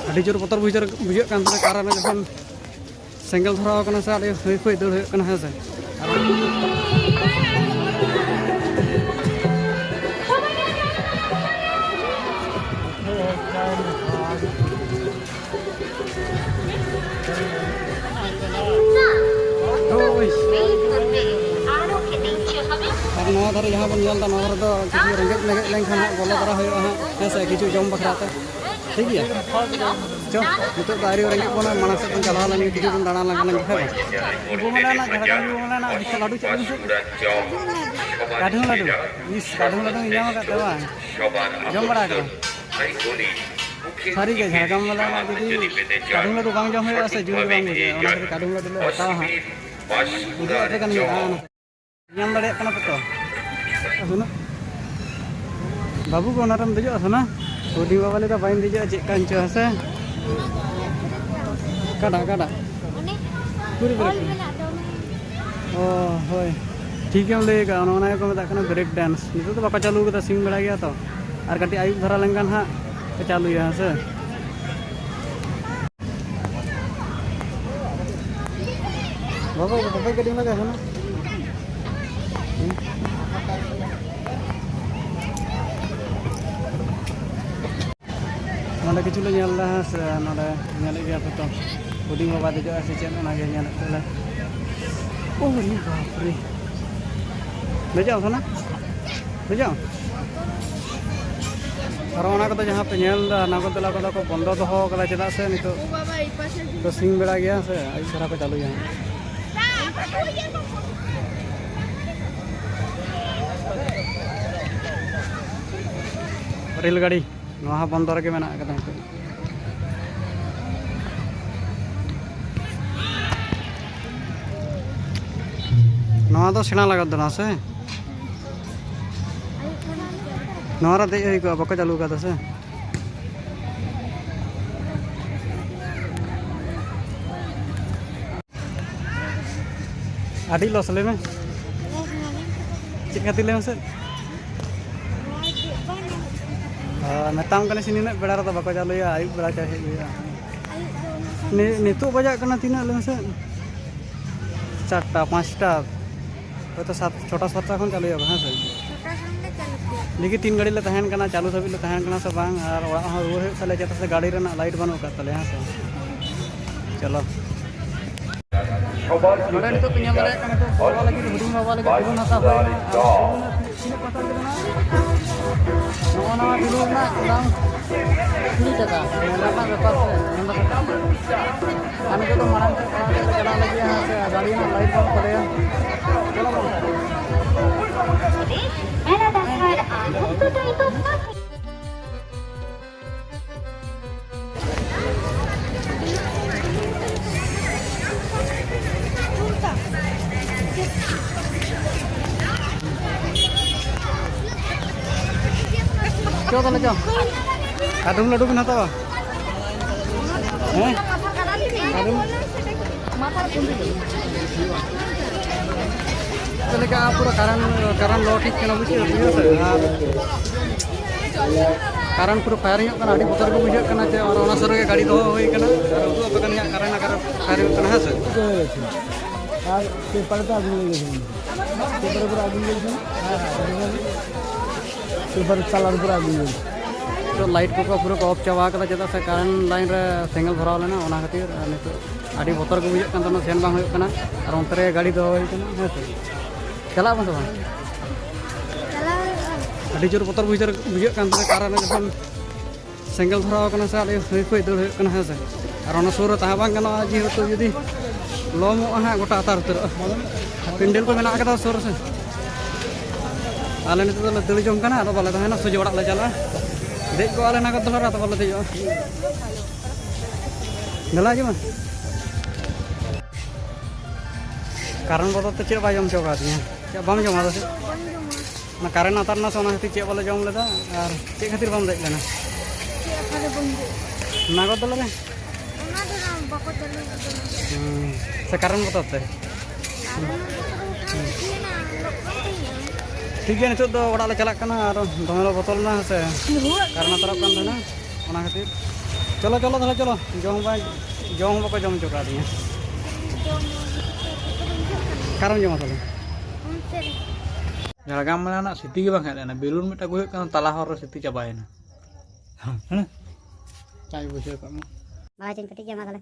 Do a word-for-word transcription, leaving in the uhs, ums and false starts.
ᱟᱹᱰᱤ ᱡᱳᱨ ᱵᱚᱛᱚᱨ ᱵᱩᱡᱷᱟᱹᱜ ᱵᱩᱡᱷᱟᱹᱜ ᱠᱟᱱ ᱛᱟᱦᱮᱸᱱᱟ, ᱠᱟᱨᱚᱱ ᱡᱚᱠᱷᱚᱱ ᱥᱮᱸᱜᱮᱞ ᱫᱷᱚᱨᱟᱣ ᱠᱟᱱᱟ ᱥᱮ, ᱟᱹᱰᱤ ᱦᱟᱹᱭ ᱯᱷᱟᱹᱭ ᱫᱟᱹᱲ ᱦᱩᱭᱩᱜ ᱠᱟᱱᱟ, ᱦᱮᱸ ᱥᱮ᱾ ᱦᱳᱭ᱾ ᱟᱨ ᱱᱚᱣᱟ ᱫᱷᱟᱨᱮ ᱡᱟᱦᱟᱸ ᱵᱚᱱ ᱧᱮᱞ ᱮᱫᱟ, ᱱᱚᱣᱟ ᱫᱷᱟᱨᱮ ᱫᱚ ᱠᱤᱪᱷᱩ ᱨᱮᱸᱜᱮᱡ ᱢᱮᱸᱜᱮᱡ ᱞᱮᱱᱠᱷᱟᱱ ᱦᱟᱸᱜ ᱵᱚᱞᱚ ᱛᱚᱨᱟ ᱦᱩᱭᱩᱜᱼᱟ ᱦᱟᱸᱜ, ᱦᱮᱸ ᱥᱮ, ᱠᱤᱪᱷᱩ ᱡᱚᱢ ᱵᱟᱠᱷᱨᱟ ᱛᱮ᱾ ᱴᱷᱤᱠ ᱜᱮᱭᱟ? ᱪᱚ, ᱱᱤᱛᱚᱜ ᱫᱚ ᱟᱹᱣᱨᱤ ᱨᱮᱸᱜᱮᱡ ᱵᱚᱱᱟ, ᱢᱟᱲᱟᱝ ᱥᱮᱫ ᱵᱚᱱ ᱪᱟᱞᱟᱣ ᱞᱮᱱ ᱜᱮ, ᱠᱤᱪᱷᱩ ᱵᱚᱱ ᱫᱟᱬᱟ ᱞᱮᱱ ᱜᱮ, ᱦᱮᱸ ᱵᱟᱝ? ᱵᱚᱞᱮ ᱚᱱᱟ ᱡᱷᱟᱲᱜᱨᱟᱢ ᱵᱚᱞᱮ ᱚᱱᱟ ᱵᱤᱥᱟᱞ ᱞᱟᱹᱰᱩ ᱪᱮᱫ ᱡᱤᱱᱤᱥ? ᱠᱟᱰᱷᱩᱢ ᱞᱟᱹᱰᱩ᱾ ᱤᱥ, ᱠᱟᱰᱷᱩᱢ ᱞᱟᱹᱰᱩᱢ ᱧᱟᱢ ᱟᱠᱟᱫ ᱛᱟᱢᱟ ᱵᱟᱝ? ᱡᱚᱢ ᱵᱟᱲᱟ ᱟᱠᱟᱫᱟᱢ? ᱥᱟᱹᱨᱤ ᱜᱮ, ᱡᱷᱟᱲᱜᱨᱟᱢ ᱵᱟᱞᱟ ᱨᱮᱱᱟᱜ ᱡᱩᱫᱤ ᱠᱟᱰᱷᱩᱢ ᱞᱟᱹᱰᱩ ᱵᱟᱝ ᱡᱚᱢ ᱦᱩᱭᱩᱜᱼᱟ ᱥᱮ, ᱡᱩᱲ ᱜᱮ ᱵᱟᱝ ᱵᱩᱡᱷᱟᱹᱜᱼᱟ᱾ ᱚᱱᱟ ᱠᱷᱟᱹᱛᱤᱨ ᱠᱟᱰᱷᱩᱢ ᱞᱟᱹᱰᱩ ᱞᱮ ᱦᱟᱛᱟᱣᱟ ᱦᱟᱸᱜ᱾ ᱵᱩᱡᱷᱟᱹᱣ ᱟᱯᱮ ᱠᱟᱱ ᱜᱮᱭᱟ᱾ ᱧᱟᱢ ᱫᱟᱲᱮᱭᱟᱜ ᱠᱟᱱᱟ ᱯᱮ ᱛᱚ? ᱟᱥᱮ ᱱᱟ? ᱵᱟᱹᱵᱩ ᱠᱚ ᱚᱱᱟ ᱨᱮᱢ ᱫᱮᱡᱚᱜᱼᱟ ᱥᱮ ᱱᱟ? ᱦᱩᱰᱤᱧ ᱵᱟᱵᱟ ᱞᱟᱹᱭ ᱫᱟ ᱵᱟᱹᱧ ᱫᱮᱡᱚᱜᱼᱟ, ᱪᱮᱫ ᱠᱟᱱ ᱪᱚ, ᱦᱮᱸ ᱥᱮ? ᱚᱠᱟᱴᱟᱜ, ᱚᱠᱟᱴᱟᱜ? ᱚᱱᱮ ᱠᱩᱨᱤ ᱵᱨᱮᱠ ᱚᱞ ᱠᱟᱱᱟ? ᱢᱮᱱᱟᱜ ᱫᱚ ᱚᱱᱮ᱾ ᱚ, ᱦᱳᱭ᱾ ᱴᱷᱤᱠ ᱜᱮᱢ ᱞᱟᱹᱭ ᱟᱠᱟᱫᱼᱟ, ᱚᱱᱟ, ᱚᱱᱟ ᱜᱮᱠᱚ ᱢᱮᱛᱟᱜ ᱠᱟᱱᱟ ᱵᱨᱮᱠ ᱰᱮᱱᱥ᱾ ᱱᱤᱛᱚᱜ ᱫᱚ ᱵᱟᱠᱚ ᱪᱟᱹᱞᱩ ᱠᱟᱫᱟ, ᱥᱤᱧ ᱵᱮᱲᱟ ᱜᱮᱭᱟ ᱛᱚ᱾ ᱟᱨ ᱠᱟᱹᱴᱤᱡ ᱟᱹᱭᱩᱵ ᱫᱷᱟᱨᱟ ᱞᱮᱱᱠᱷᱟᱱ ᱦᱟᱸᱜ ᱠᱚ ᱪᱟᱹᱞᱩᱭᱟ, ᱦᱮᱸ ᱥᱮ? ᱵᱟᱵᱟ, ᱵᱟᱵᱟ, ᱜᱟᱹᱰᱤ ᱞᱟᱜᱟ ᱦᱮᱱᱟ᱾ ᱱᱚᱰᱮ ᱠᱤᱪᱷᱩ ᱞᱮ ᱧᱮᱞ ᱮᱫᱟ, ᱦᱮᱸ ᱥᱮ? ᱱᱚᱰᱮ ᱧᱮᱞᱮᱫ ᱜᱮᱭᱟ ᱯᱮ ᱛᱚ, ᱦᱩᱰᱤᱧ ᱵᱟᱵᱟ ᱫᱮᱡᱚᱜᱼᱟ ᱥᱮ ᱪᱮᱫ, ᱚᱱᱟᱜᱮ ᱧᱮᱞᱮᱫ ᱛᱮᱞᱮ᱾ ᱳ ᱨᱮ ᱵᱟᱯ ᱨᱮ, ᱫᱮᱡᱚᱜ ᱟᱢ ᱥᱮ ᱱᱟ? ᱵᱩᱡᱷᱟᱹᱣ? ᱟᱨ ᱚᱱᱟ ᱠᱚᱫᱚ ᱡᱟᱦᱟᱸ ᱯᱮ ᱧᱮᱞ ᱮᱫᱟ, ᱱᱟᱜᱚᱨᱫᱚᱞᱟ ᱠᱚᱫᱚ ᱠᱚ ᱵᱚᱱᱫᱚ ᱫᱚᱦᱚ ᱠᱟᱫᱟ᱾ ᱪᱮᱫᱟᱜ ᱥᱮ ᱱᱤᱛᱚᱜ ᱫᱚ ᱥᱤᱧ ᱵᱮᱲᱟ ᱜᱮᱭᱟ ᱥᱮ, ᱟᱹᱭᱩᱵ ᱫᱷᱟᱨᱟ ᱠᱚ ᱪᱟᱹᱞᱩᱭᱟ ᱦᱟᱸᱜ᱾ ᱨᱮᱹᱞ ᱜᱟᱹᱰᱤ ᱱᱚᱣᱟ ᱦᱚᱸ ᱵᱚᱱᱫᱚ ᱨᱮᱜᱮ ᱢᱮᱱᱟᱜ ᱟᱠᱟᱫᱟ ᱱᱤᱛᱚᱜ᱾ ᱱᱚᱣᱟ ᱫᱚ ᱥᱮᱬᱟ ᱞᱟᱜᱟᱫ ᱫᱚ ᱱᱚᱣᱟ ᱥᱮ? ᱱᱚᱣᱟ ᱨᱮ ᱫᱮᱡ ᱦᱩᱭ ᱠᱚᱜᱼᱟ, ᱵᱟᱠᱚ ᱪᱟᱹᱞᱩ ᱟᱠᱟᱫᱟ ᱥᱮ? ᱟᱹᱰᱤ ᱞᱚᱥ ᱞᱟᱹᱭ ᱢᱮ᱾ ᱪᱮᱫ ᱠᱷᱟᱹᱛᱤᱨ ᱞᱟᱹᱭ ᱢᱮᱥᱮ? ᱢᱮᱛᱟᱢ ᱠᱟᱱᱟ ᱥᱮ ᱱᱤᱱᱟᱹᱜ ᱵᱮᱲᱟ ᱨᱮᱫᱚ ᱵᱟᱠᱚ ᱪᱟᱹᱞᱩᱭᱟ, ᱟᱹᱭᱩᱵ ᱵᱮᱲᱟ ᱪᱟᱭ ᱦᱮᱡ ᱦᱩᱭᱩᱜᱼᱟ᱾ ᱟᱹᱭᱩᱵ ᱫᱚ ᱩᱱᱟᱹᱜ ᱱᱤ- ᱥᱟᱺᱜᱤᱧ᱾ ᱱᱤᱛᱚᱜ ᱵᱟᱡᱟᱜ ᱠᱟᱱᱟ ᱛᱤᱱᱟᱹᱜ ᱞᱟᱹᱭ ᱢᱮᱥᱮ? ᱪᱟᱨᱴᱟ, ᱯᱟᱸᱪᱴᱟ, ᱦᱚᱭᱛᱳ ᱥᱟᱛ ᱪᱷᱚᱴᱟ ᱥᱟᱛᱴᱟ ᱠᱷᱚᱱ ᱪᱟᱹᱞᱩᱭᱟᱵᱚ, ᱦᱮᱸ ᱥᱮ? ᱪᱷᱚᱴᱟ ᱠᱷᱚᱱ ᱞᱮ ᱪᱟᱹᱞᱩ ᱠᱮᱭᱟ᱾ ᱫᱮᱠᱷᱤ ᱛᱤᱱ ᱜᱷᱟᱹᱲᱤᱡ ᱞᱮ ᱛᱟᱦᱮᱱ ᱠᱟᱱᱟ, ᱪᱟᱹᱞᱩ ᱫᱷᱟᱹᱵᱤᱡ ᱞᱮ ᱛᱟᱦᱮᱱ ᱠᱟᱱᱟ ᱥᱮ ᱵᱟᱝ, ᱟᱨ ᱚᱲᱟᱜ ᱦᱚᱸ ᱨᱩᱣᱟᱹᱲ ᱦᱩᱭᱩᱜ ᱛᱟᱞᱮᱭᱟ ᱪᱮᱫᱟᱜ ᱥᱮ ᱜᱟᱹᱰᱤ ᱨᱮᱱᱟᱜ ᱞᱟᱭᱤᱴ ᱵᱟᱹᱱᱩᱜ ᱟᱠᱟᱫ ᱛᱟᱞᱮᱭᱟ, ᱦᱮᱸ ᱥᱮ? ᱪᱚᱞᱚ᱾ ᱱᱚᱰᱮ ᱱᱤᱛᱚᱜ ᱯᱮ ᱧᱮᱞ ᱫᱟᱲᱮᱭᱟᱜ ᱠᱟᱱᱟ, ᱱᱤᱛᱚᱜ ᱵᱟᱵᱟ ᱞᱟᱹᱜᱤᱫ, ᱦᱩᱰᱤᱧ ᱵᱟᱵᱟ ᱞᱟᱹᱜᱤᱫ ᱵᱮᱞᱩᱱ ᱦᱟᱛᱟᱣ ᱦᱩᱭᱱᱟ᱾ ᱟᱨ ᱵᱮᱞᱩᱱ ᱛᱤᱱᱟᱹᱜ ᱯᱟᱛᱟ ᱞᱮᱠᱟ ᱢᱮᱱᱟᱜᱼᱟ? ᱱᱚᱜᱼᱚ ᱱᱚᱣᱟ ᱵᱮᱞᱩᱱ ᱨᱮᱱᱟᱜ ᱫᱟᱢ ᱠᱩᱲᱤ ᱴᱟᱠᱟ᱾ ᱢᱮᱞᱟ ᱨᱮᱱᱟᱜ ᱵᱮᱯᱟᱨ ᱥᱮ, ᱱᱚᱰᱮ ᱠᱷᱟᱴᱟᱜ ᱢᱮ᱾ ᱟᱨ ᱱᱤᱛᱚᱜ ᱫᱚ ᱢᱟᱲᱟᱝ ᱥᱮᱫ ᱛᱟᱲᱟᱢ ᱛᱮ ᱪᱟᱞᱟᱜ ᱞᱟᱹᱜᱤᱫ ᱦᱟᱸᱜ, ᱥᱮ ᱜᱟᱹᱰᱤ ᱨᱮᱱᱟᱜ ᱞᱟᱭᱤᱴ ᱵᱟᱹᱱᱩᱜ ᱛᱟᱞᱮᱭᱟ᱾ ᱪᱚᱞᱚ ᱵᱚᱱ᱾ です。まだだから、あ、本当だ、本当だ。 ᱪᱚ ᱛᱟᱦᱞᱮ ᱪᱚ᱾ ᱠᱟᱹᱰᱩᱢ ᱞᱟᱹᱰᱩ ᱵᱮᱱ ᱦᱟᱛᱟᱣᱟ? ᱦᱮᱸ? ᱠᱟᱹᱰᱩᱢ? ᱪᱮᱫ ᱞᱮᱠᱟ ᱯᱩᱨᱟᱹ ᱠᱟᱨᱮᱱᱴ, ᱠᱟᱨᱮᱱᱴ ᱞᱚ ᱴᱷᱤᱠ ᱠᱟᱱᱟ, ᱵᱩᱡᱷᱟᱹᱣ, ᱵᱩᱡᱷᱟᱹᱣ ᱥᱮ? ᱟᱨ ᱠᱟᱨᱮᱱᱴ ᱯᱩᱨᱟᱹ ᱯᱷᱟᱭᱟᱨᱤᱝ ᱚᱜ ᱠᱟᱱᱟ, ᱟᱹᱰᱤ ᱵᱚᱛᱚᱨ ᱜᱮ ᱵᱩᱡᱷᱟᱹᱜ ᱠᱟᱱᱟ ᱡᱮ, ᱟᱨ ᱚᱱᱟ ᱥᱩᱨ ᱨᱮᱜᱮ ᱜᱟᱹᱰᱤ ᱫᱚᱦᱚ ᱦᱩᱭ ᱠᱟᱱᱟ᱾ ᱟᱨ ᱩᱫᱩᱜ ᱟᱯᱮ ᱠᱟᱱ ᱜᱮᱭᱟ ᱠᱟᱨᱮᱱᱴ ᱟᱠᱟᱨᱮ ᱯᱷᱟᱭᱟᱨᱤᱝ ᱚᱜ ᱠᱟᱱᱟ, ᱦᱮᱸ ᱥᱮ? ᱟᱨ ᱯᱮᱯᱟᱨ ᱫᱚ ᱟᱹᱜᱩ ᱦᱩᱭ ᱠᱟᱱᱟ, ᱯᱮᱯᱟᱨ ᱯᱩᱨᱟᱹ ᱟᱹᱜᱩ ᱦᱩᱭ ᱠᱟᱱᱟ, ᱯᱮᱯᱟᱨ ᱠᱟᱞᱟᱨ ᱯᱩᱨᱟᱹ ᱟᱹᱜᱩ ᱦᱩᱭ ᱠᱟᱱᱟ᱾ ᱱᱤᱛᱚᱜ ᱞᱟᱭᱤᱴ ᱠᱚᱠᱚ ᱯᱩᱨᱟᱹ ᱠᱚ ᱚᱯᱷ ᱪᱟᱵᱟ ᱟᱠᱟᱫᱟ, ᱪᱮᱫᱟᱜ ᱥᱮ ᱠᱟᱨᱮᱱᱴ ᱞᱟᱭᱤᱱ ᱨᱮ ᱥᱮᱸᱜᱮᱞ ᱫᱷᱚᱨᱟᱣ ᱞᱮᱱᱟ, ᱚᱱᱟ ᱠᱷᱟᱹᱛᱤᱨ᱾ ᱟᱨ ᱱᱤᱛᱚᱜ ᱟᱹᱰᱤ ᱵᱚᱛᱚᱨ ᱜᱮ ᱵᱩᱡᱷᱟᱹᱜ ᱠᱟᱱ ᱛᱟᱦᱮᱱᱟ, ᱥᱮᱱ ᱵᱟᱝ ᱦᱩᱭᱩᱜ ᱠᱟᱱᱟ᱾ ᱟᱨ ᱚᱱᱛᱮ ᱨᱮ ᱜᱟᱹᱰᱤ ᱫᱚᱦᱚ ᱦᱩᱭ ᱠᱟᱱᱟ, ᱦᱮᱸ ᱥᱮ? ᱪᱟᱞᱟᱜ ᱟᱵᱚᱱ ᱥᱮ ᱵᱟᱝ? ᱪᱟᱞᱟᱣ ᱦᱩᱭᱩᱜᱼᱟ᱾ ᱟᱹᱰᱤ ᱡᱳᱨ ᱵᱚᱛᱚᱨ ᱵᱩᱡᱷᱟᱹᱜ ᱵᱩᱡᱷᱟᱹᱜ ᱠᱟᱱ ᱛᱟᱦᱮᱱᱟ, ᱠᱟᱨᱮᱱᱴ ᱨᱮ ᱡᱚᱠᱷᱚᱱ ᱥᱮᱸᱜᱮᱞ ᱫᱷᱚᱨᱟᱣ ᱠᱟᱱᱟ ᱥᱮ, ᱟᱹᱰᱤ ᱦᱟᱹᱭ ᱯᱷᱟᱹᱭ ᱫᱟᱹᱲ ᱦᱩᱭᱩᱜ ᱠᱟᱱᱟ, ᱦᱮᱸ ᱥᱮ? ᱟᱨ ᱚᱱᱟ ᱥᱩᱨ ᱨᱮ ᱛᱟᱦᱮᱸ ᱵᱟᱝ ᱜᱟᱱᱚᱜᱼᱟ, ᱡᱮᱦᱮᱛᱩ ᱡᱩᱫᱤ ᱞᱚᱢᱚᱜᱼᱟ ᱦᱟᱸᱜ, ᱜᱚᱴᱟ ᱟᱛᱟᱨ ᱩᱛᱟᱹᱨᱚᱜᱼᱟ᱾ ᱯᱮᱱᱰᱮᱞ ᱠᱚ ᱢᱮᱱᱟᱜ ᱠᱟᱫᱟ ᱥᱩᱨ ᱨᱮ᱾ ᱟᱞᱮ ᱱᱤᱛᱚᱜ ᱫᱚᱞᱮ ᱫᱟᱹᱲ ᱡᱚᱝ ᱠᱟᱱᱟ, ᱟᱫᱚ ᱵᱟᱞᱮ ᱛᱟᱦᱮᱱᱟ, ᱥᱚᱡᱷᱮ ᱚᱲᱟᱜ ᱞᱮ ᱪᱟᱞᱟᱜᱼᱟ᱾ ᱫᱮᱡ ᱠᱚᱜᱼᱟ ᱞᱮ ᱱᱟᱜᱚᱨᱫᱚᱞᱟ ᱨᱮ, ᱟᱫᱚ ᱵᱟᱞᱮ ᱫᱮᱡᱚᱜᱼᱟ᱾ ᱫᱮᱞᱟ ᱦᱤᱡᱩᱜ ᱢᱮ᱾ ᱠᱟᱨᱮᱱᱴ ᱵᱚᱛᱚᱨ ᱛᱮ ᱪᱮᱫ ᱵᱟᱭ ᱡᱚᱢ ᱦᱚᱪᱚ ᱟᱠᱟᱫᱤᱧᱟ᱾ ᱪᱮᱫ ᱵᱟᱢ ᱡᱚᱢᱟ ᱟᱫᱚ ᱪᱮᱫ? ᱵᱟᱹᱧ ᱡᱚᱢᱟ᱾ ᱚᱱᱟ ᱠᱟᱨᱮᱱᱴ ᱟᱛᱟᱨ ᱮᱱᱟ ᱥᱮ, ᱚᱱᱟ ᱠᱷᱟᱹᱛᱤᱨ ᱪᱮᱫ ᱵᱟᱞᱮ ᱡᱚᱢ ᱞᱮᱫᱟ᱾ ᱟᱨ ᱪᱮᱫ ᱠᱷᱟᱹᱛᱤᱨ ᱵᱟᱢ ᱫᱮᱡ ᱞᱮᱱᱟ? ᱪᱮᱫ ᱟᱠᱟᱨᱮ ᱵᱟᱹᱧ ᱫᱮᱡ? ᱱᱟᱜᱚᱨᱫᱚᱞᱟ ᱨᱮ? ᱚᱱᱟ ᱫᱚ ᱱᱟᱜ ᱵᱟᱠᱚ ᱪᱟᱹᱞᱩ ᱟᱠᱟᱫᱟ᱾ ᱦᱩᱸ, ᱥᱮ ᱠᱟᱨᱮᱱᱴ ᱵᱚᱛᱚᱨ ᱛᱮ? ᱟᱨ ᱚᱱᱟ ᱫᱚ ᱠᱚ ᱠᱷᱟᱱ ᱤᱭᱟᱹ ᱱᱟ, ᱞᱚᱠᱰᱟᱣᱩᱱ ᱛᱟᱦᱮᱸᱱᱟ᱾ ᱴᱷᱤᱠ ᱜᱮᱭᱟ, ᱱᱤᱛᱚᱜ ᱫᱚ ᱚᱲᱟᱜ ᱞᱮ ᱪᱟᱞᱟᱜ ᱠᱟᱱᱟ᱾ ᱟᱨ ᱫᱚᱢᱮ ᱞᱮ ᱵᱚᱛᱚᱨ ᱞᱮᱱᱟ, ᱦᱮᱸ ᱥᱮ? ᱠᱟᱨᱮᱱ ᱛᱟᱨᱚᱜ ᱠᱟᱱ ᱛᱟᱦᱮᱱᱟ, ᱚᱱᱟ ᱠᱷᱟᱹᱛᱤᱨ᱾ ᱪᱚᱞᱚ, ᱪᱚᱞᱚ, ᱛᱟᱦᱚᱞᱮ ᱪᱚᱞᱚ᱾ ᱡᱚᱢ ᱦᱚᱸ ᱵᱟᱭ, ᱡᱚᱢ ᱦᱚᱸ ᱵᱟᱠᱚ ᱡᱚᱢ ᱦᱚᱪᱚ ᱠᱟᱫᱤᱧᱟ᱾ ᱚᱠᱟᱨᱮᱢ ᱡᱚᱢᱟ ᱛᱟᱦᱚᱞᱮ? ᱡᱷᱟᱲᱜᱨᱟᱢ ᱢᱮᱞᱟ ᱨᱮᱱᱟᱜ ᱥᱤᱴᱤ ᱜᱮ ᱵᱟᱝ ᱦᱮᱡ ᱞᱮᱱᱟ, ᱵᱮᱞᱩᱱ ᱢᱤᱫᱴᱟᱝ ᱟᱹᱜᱩ ᱦᱩᱭᱩᱜ ᱠᱟᱱᱟ, ᱛᱟᱞᱟ ᱦᱚᱨ ᱨᱮ ᱥᱤᱴᱤ ᱪᱟᱵᱟᱭᱮᱱᱟ᱾ ᱦᱮᱸ? ᱪᱟᱭ ᱵᱩᱡᱷᱟᱹᱣ ᱠᱟᱜ ᱢᱮ᱾ ᱵᱟᱲᱟᱭ ᱪᱚᱧ ᱠᱟᱹᱴᱤᱡ ᱜᱮᱭᱟ, ᱢᱟ ᱛᱟᱦᱚᱞᱮ᱾